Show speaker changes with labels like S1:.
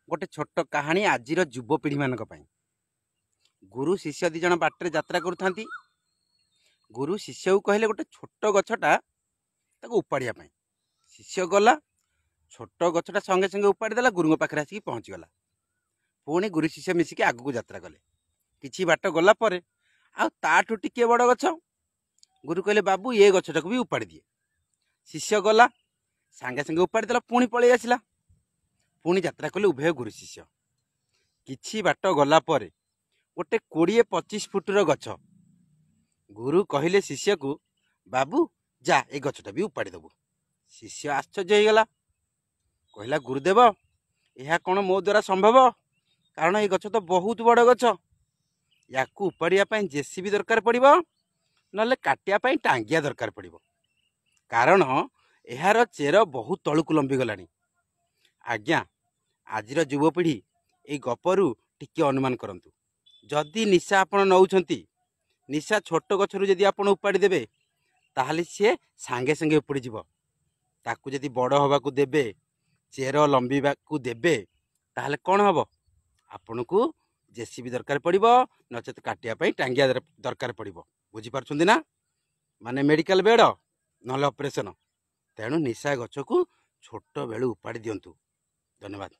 S1: ଗୋଟେ ଛୋଟ କାହାଣୀ ଆଜିର ଯୁବପିଢ଼ିମାନଙ୍କ ପାଇଁ। ଗୁରୁ ଶିଷ୍ୟ ଦୁଇ ଜଣ ବାଟରେ ଯାତ୍ରା କରୁଥାନ୍ତି। ଗୁରୁ ଶିଷ୍ୟକୁ କହିଲେ ଗୋଟେ ଛୋଟ ଗଛଟା ତାକୁ ଉପାଡ଼ିବା ପାଇଁ। ଶିଷ୍ୟ ଗଲା, ଛୋଟ ଗଛଟା ସଙ୍ଗେ ସଙ୍ଗେ ଉପାଡ଼ି ଦେଲା, ଗୁରୁଙ୍କ ପାଖରେ ଆସିକି ପହଞ୍ଚିଗଲା। ପୁଣି ଗୁରୁ ଶିଷ୍ୟ ମିଶିକି ଆଗକୁ ଯାତ୍ରା କଲେ। କିଛି ବାଟ ଗଲା ପରେ ଆଉ ତାଠୁ ଟିକିଏ ବଡ଼ ଗଛ। ଗୁରୁ କହିଲେ, ବାବୁ, ଏ ଗଛଟାକୁ ବି ଉପାଡ଼ି ଦିଏ। ଶିଷ୍ୟ ଗଲା, ସାଙ୍ଗେ ସାଙ୍ଗେ ଉପାଡ଼ି ଦେଲା, ପୁଣି ପଳେଇ ଆସିଲା। ପୁଣି ଯାତ୍ରା କଲେ ଉଭୟ ଗୁରୁ ଶିଷ୍ୟ। କିଛି ବାଟ ଗଲା ପରେ ଗୋଟେ 20-25 ଫୁଟର ଗଛ। ଗୁରୁ କହିଲେ ଶିଷ୍ୟକୁ, ବାବୁ, ଯା, ଏ ଗଛଟା ବି ଉପାଡ଼ି ଦେବୁ। ଶିଷ୍ୟ ଆଶ୍ଚର୍ଯ୍ୟ ହେଇଗଲା, କହିଲା, ଗୁରୁଦେବ, ଏହା କ'ଣ ମୋ ଦ୍ୱାରା ସମ୍ଭବ? କାରଣ ଏ ଗଛ ତ ବହୁତ ବଡ଼ ଗଛ। ୟାକୁ ଉପାଡ଼ିବା ପାଇଁ ଜେସିବି ଦରକାର ପଡ଼ିବ, ନହେଲେ କାଟିବା ପାଇଁ ଟାଙ୍ଗିଆ ଦରକାର ପଡ଼ିବ, କାରଣ ଏହାର ଚେର ବହୁତ ତଳକୁ ଲମ୍ବିଗଲାଣି। ଆଜ୍ଞା, ଆଜିର ଯୁବପିଢ଼ି ଏଇ ଗପରୁ ଟିକିଏ ଅନୁମାନ କରନ୍ତୁ। ଯଦି ନିଶା ଆପଣ ନେଉଛନ୍ତି, ନିଶା ଛୋଟ ଗଛରୁ ଯଦି ଆପଣ ଉପାଡ଼ି ଦେବେ, ତାହେଲେ ସିଏ ସାଙ୍ଗେ ସାଙ୍ଗେ ଉପୁଡ଼ିଯିବ। ତାକୁ ଯଦି ବଡ଼ ହେବାକୁ ଦେବେ, ଚେର ଲମ୍ବିବାକୁ ଦେବେ, ତାହେଲେ କ'ଣ ହେବ? ଆପଣଙ୍କୁ ଜେସିବି ଦରକାର ପଡ଼ିବ, ନଚେତ କାଟିବା ପାଇଁ ଟାଙ୍ଗିଆ ଦରକାର ପଡ଼ିବ। ବୁଝିପାରୁଛନ୍ତି ନା? ମାନେ ମେଡ଼ିକାଲ ବେଡ଼ ନହେଲେ ଅପରେସନ୍। ତେଣୁ ନିଶା ଗଛକୁ ଛୋଟ ବେଳୁ ଉପାଡ଼ି ଦିଅନ୍ତୁ। ଧନ୍ୟବାଦ।